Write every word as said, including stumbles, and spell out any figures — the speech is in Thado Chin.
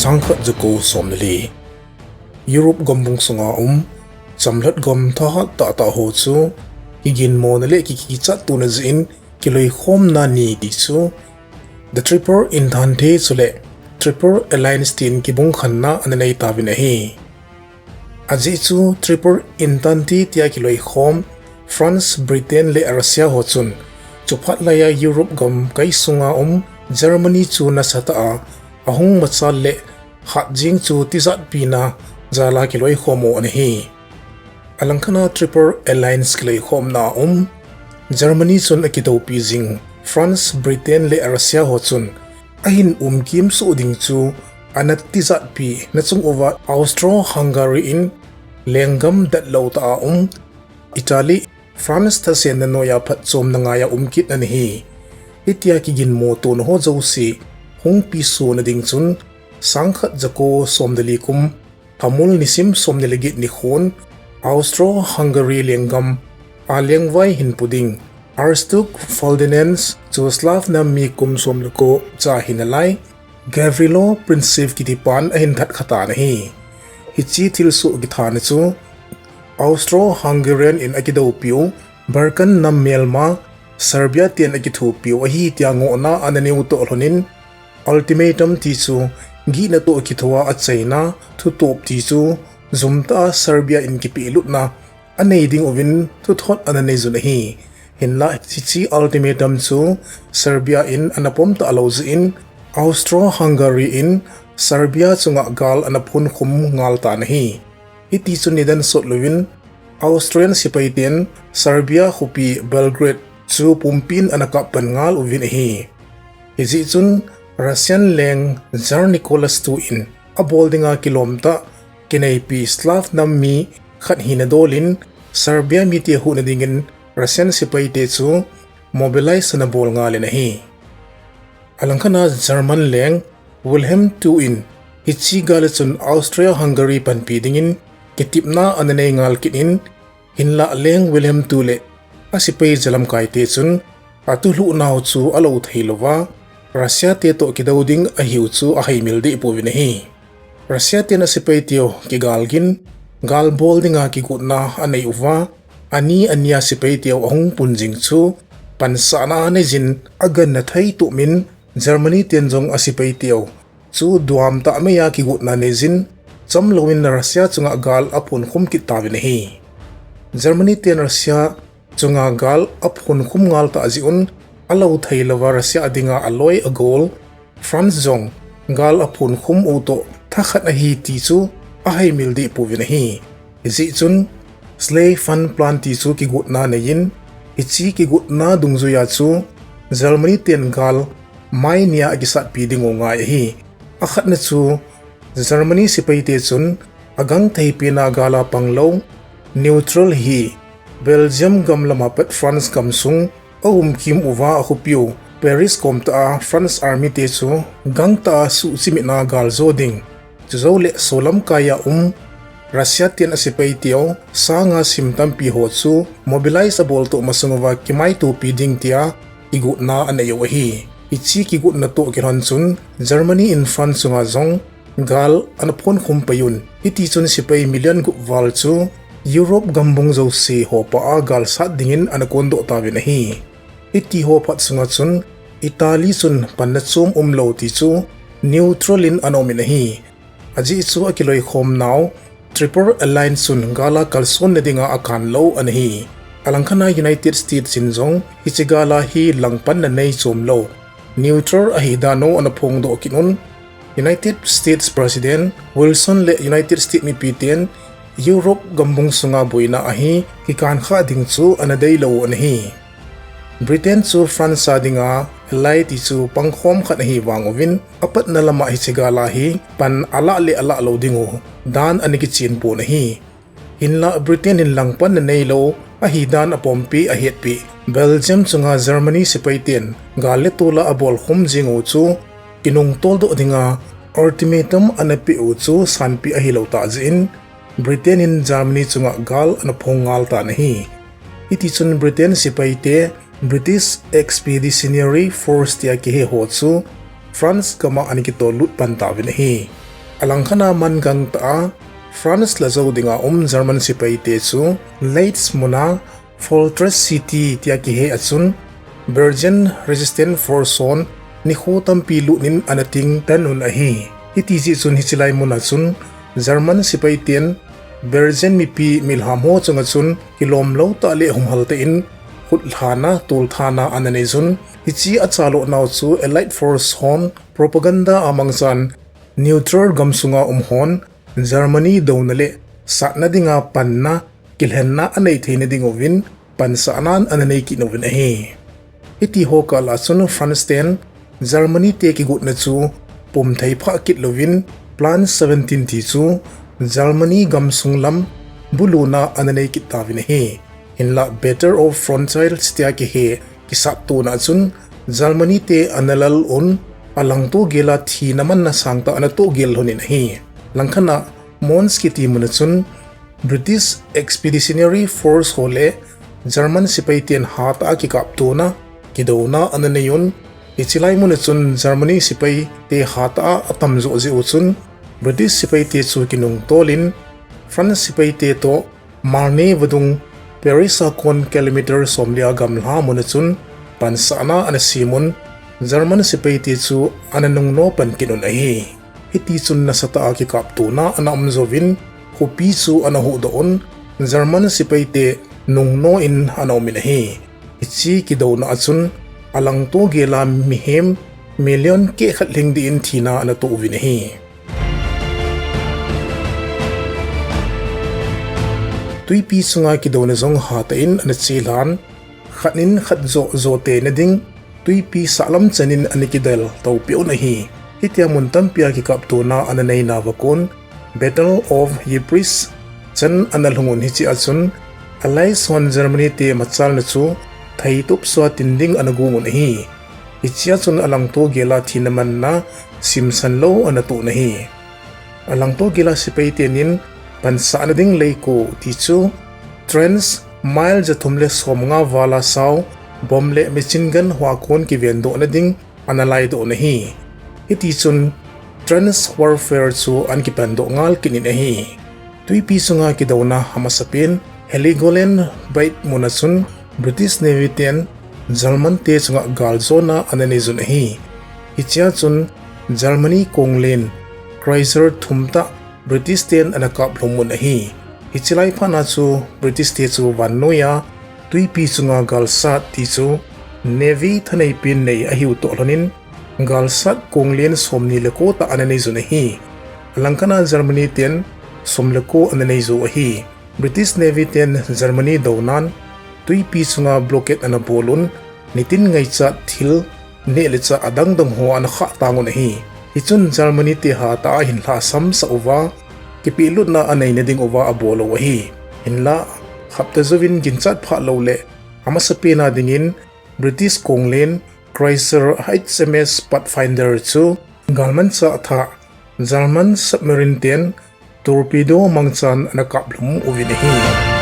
Sangkhat jako somleli. Europe gambung sunga um chamlhat gam thahat tahtah ho chu kiginmona le kikichat tona jeh in kiloikhomna ni ti chu The Triple Entente chule Triple Alliance tin kibungkhenna ana nei tauvin ahi. Ajeh chu Triple Entente tia kiloikhom France, Britain le Russia ho chun chuphat laiya Europe gam kai sunga um Germany chu nasatah a ahung machal le khat jing chu tijatpina jala kiloikhom u ana hi. Alangkhat a Triple Alliance kiloikhomna um Germany chun akidoupi jing France, Britain le Russia ho chun ahin umkim soh ding chu ana tijatpi nachung uva Austro-Hungary in lenggam datlou tah a um Italy, France thasenna noiya phatchomna ngaiya um kit ana hi. Hitia kiginmo tona ho jouse hung pisona ding chun sangkhat jako somleli kum Lhamul nisim somni le get nikhon Austro-Hungary lenggam a lengvai hinpu ding Archduke Ferdinand chu Slav nam mi kum somleko cha hinalai Gavrilo Princip kitipan ahin thatkha tan ahi. Hiche thilsoh kithana chu Austro-Hungarian in akidoupiu Balkan nam melma Serbia ten akithopiu ahi tia ngohna ana neiu toh lhonin ultimatum ti chu gihna toh kithoa achaina thutop ti chu jumtah a Serbia in kipehlutna anei ding uvin thuthot ana neiyun ahi. Hinlah hiche ultimatum chu Serbia in ana pom talou jeh in Austro-Hungary in Serbia chunga gal ana phonkhum ngal tan ahi. Hitichun nidan sotlouvin Austrian sepaiten Serbia khopi Belgrade chu pumpin ana kappan ngal uvin ahi. Hijeh chun Russian leng Tsar Nicholas two in abol dinga kilomtah kineipi Slav nam mi khat hina dolin Serbia mite huhna dingin Russian sepaite chu mobilize ana bol ngalin ahi. Alangkhat a German leng Wilhelm two in hiche gal a chun Austria-Hungary panpi dingin kitepna ana nei ngal kitin, hinlah leng Wilhelm two le asepai jalamkaite chun atulhuhnau chu alou theilouva Russia te toh kidou ding ahiu chu ahaimil dehpouvin ahi. Russia ten asepaiteu kigalgin, gal bol dinga kigotna anei uva, ani ania sepaiteu ahung pun jing chu pansahna aneijin agangthei tumin Germany ten jong asepaiteu chu duamtah meiya kigotna neijin, chamlouvin Russia chunga gal aphonkhum kit tauvin ahi. Germany ten Russia chunga gal aphonkhum ngal tah jeh un alou theilouva Russia dinga aloi agol France jong gal aphonkhum u toh thakhat ahi ti chu ahaimil dehpouvin ahi. Hijeh chun Schlieffen Plan ti chu kigotna neiyin, hiche kigotna dungjuiya chu Germany ten gal mai nia akisatpi dingu ngai ahi. Akhatna chu Germany sepaite chun agangthei pena gala panglou neutral hi Belgium gam lama pat France gamsung aumkim uva akhopiu Paris komtah a France army te chu gangtah a suhchimitna galjo ding, chujouleh solamkaiya um Russia ten asepaiteu sanga sim tampi ho chu mobilize aboltoh masang uva kimaitopi ding tia kigotna aneiu ahi. Hiche kigotna toh kilhon chun Germany in France chunga jong gal ana phonkhum paiyun, hitichun sepai million gup val chu Europe gambung jouse hopaa galsat dingin ana kondoh tauvin ahi. Hitiho phat sunga chun Italy chun panna chom umlou ti chu neutral in ana umin ahi. Ajeh chu akiloikhomnau Triple Alliance chun gala kalsonna dinga akanlou ana hi. Alangkhat a United States in jong hiche gala hi langpanna nei chomlou, neutral ahi danu ana phongdoh kitun, United States President Wilson le United States mipiten Europe gambung sunga boina ahi kikankhah ding chu ana deilou u ana hi. Britain chu France a dinga ally ti chu pangkhom khat ahi vanguvin, apatna lama hiche gala hi pan alah le alahlou dingu dan ana kichenpon ahi. Hinlah Britain in langpanna neilou ahi dan apompi ahetpi Belgium chunga Germany sepaiten gal le tola abolkhum jingu chu kinungtoldoh dinga ultimatum ana peh u chu sanpeh ahilou tah jeh in Britain in Germany chunga gal ana phong ngal tan ahi. Hitichun Britain sepaite British Expeditionary Force tia kiheho chu France gama ana kitollut pan tauvin ahi. Alangkhat a mangang tah a France la jou dinga um German sepai te chu Leeds muna Fortress City tia kihe a chun Belgian Resistance Force hon nikho tampi lut in ana ting tan un ahi. Hiti jeh chun hiche lai mun a chun German sepai ten Belgian mipi milham ho chunga chun kilom lou tah le humhal tah in khutlhana, tolthana ana nei jun. Hiche a chalou nau chu Allied Force hon propaganda a mangchan neutral gam sunga um hon Germany douna le satna dinga panna, kilhenna anei theina ding uvin pansahna ana nei kit uvin ahi. Hiti ho kah a chun France ten Germany te kigotna chu pum thei phah kit louvin Plan seventeen ti chu Germany gam sung lam buluna ana nei kit tauvin ahi. Hinlah Battle of Frontiers tia kihe kisat tona chun Germany te ana lal un, alangto gel a thina manna sangtah ana toh gel lhon in ahi. Langkhat a Mons kiti mun a chun British Expeditionary Force ho le German sepai ten hatah a kikap tona, kidouna ana nei un. Hiche lai mun a chun Germany sepai te hatah a atam joh jeh u chun British sepai te chu kinungtol in France sepai te toh Marne vadung Paris a kon kilometer somli a gamla mun a chun pansahna ana sem un, German sepai te chu ana nungno pan kit un ahi. Hiti chun nasatah a kikap tona ana um jouvin, khopi chu ana huhdoh un, German sepai te nungno in ana um in ahi. Hiche kidouna a chun alangto gel a mihem million keh khat lhing ding in thina ana toh uvin ahi. Twipi chunga kidouna jong hatah in ana chelhan, khat in khat jo, jo teina ding, twipi sahlam chan in ana kidel topi un ahi. Hitia mun tampi a kikap tona ana neina va kon, Battle of Ypres chan ana lhung un, hiche a chun Allies hon Germany te machalna chu thei tup sua tin ding ana gong un ahi. Hiche a chun alangto gel a thina manna simsan lou ana toh un ahi. Alangto gel a sepai ten pansahna ding leiko ti chu trench mile jathum le somnga val a sao, bomb le machine gun hoa kon kivendohna ding ana laidoh un ahi. Hiti chun trench warfare chu ana kipandoh ngal kit in ahi. Twipi chunga kidouna amasapen Heligoland Bight mun a chun British Navy ten German te chunga galjona ana nei jun ahi. Hiche a chun Germany konglen cruiser thum tah British ten ana kaplhum un ahi. Hiche lai phat a chu British te chu vannoi a twipi chunga galsat ti chu Navy thaneipen nei ahiu toh lhon in, galsat konglen somni le ko tah ana nei jun ahi. Alangkhat a Germany ten som le ko ana nei jou ahi. British Navy ten Germany dounan twipi chunga blockade ana bol un, nitin ngaichat thil neh le chah adang dang ho ana khah tang un ahi. Hichun Germany te hatah a ahin lhahsam sah uva, kipehlutna aneina ding uva abol u ahi. Hinlah, hapta jouvin ginchat phah lou le, amasapen a dingin British konglen cruiser H M S Pathfinder chu galmanchah thah German submarine ten torpedo mangchan ana kaplhum uvin ahi.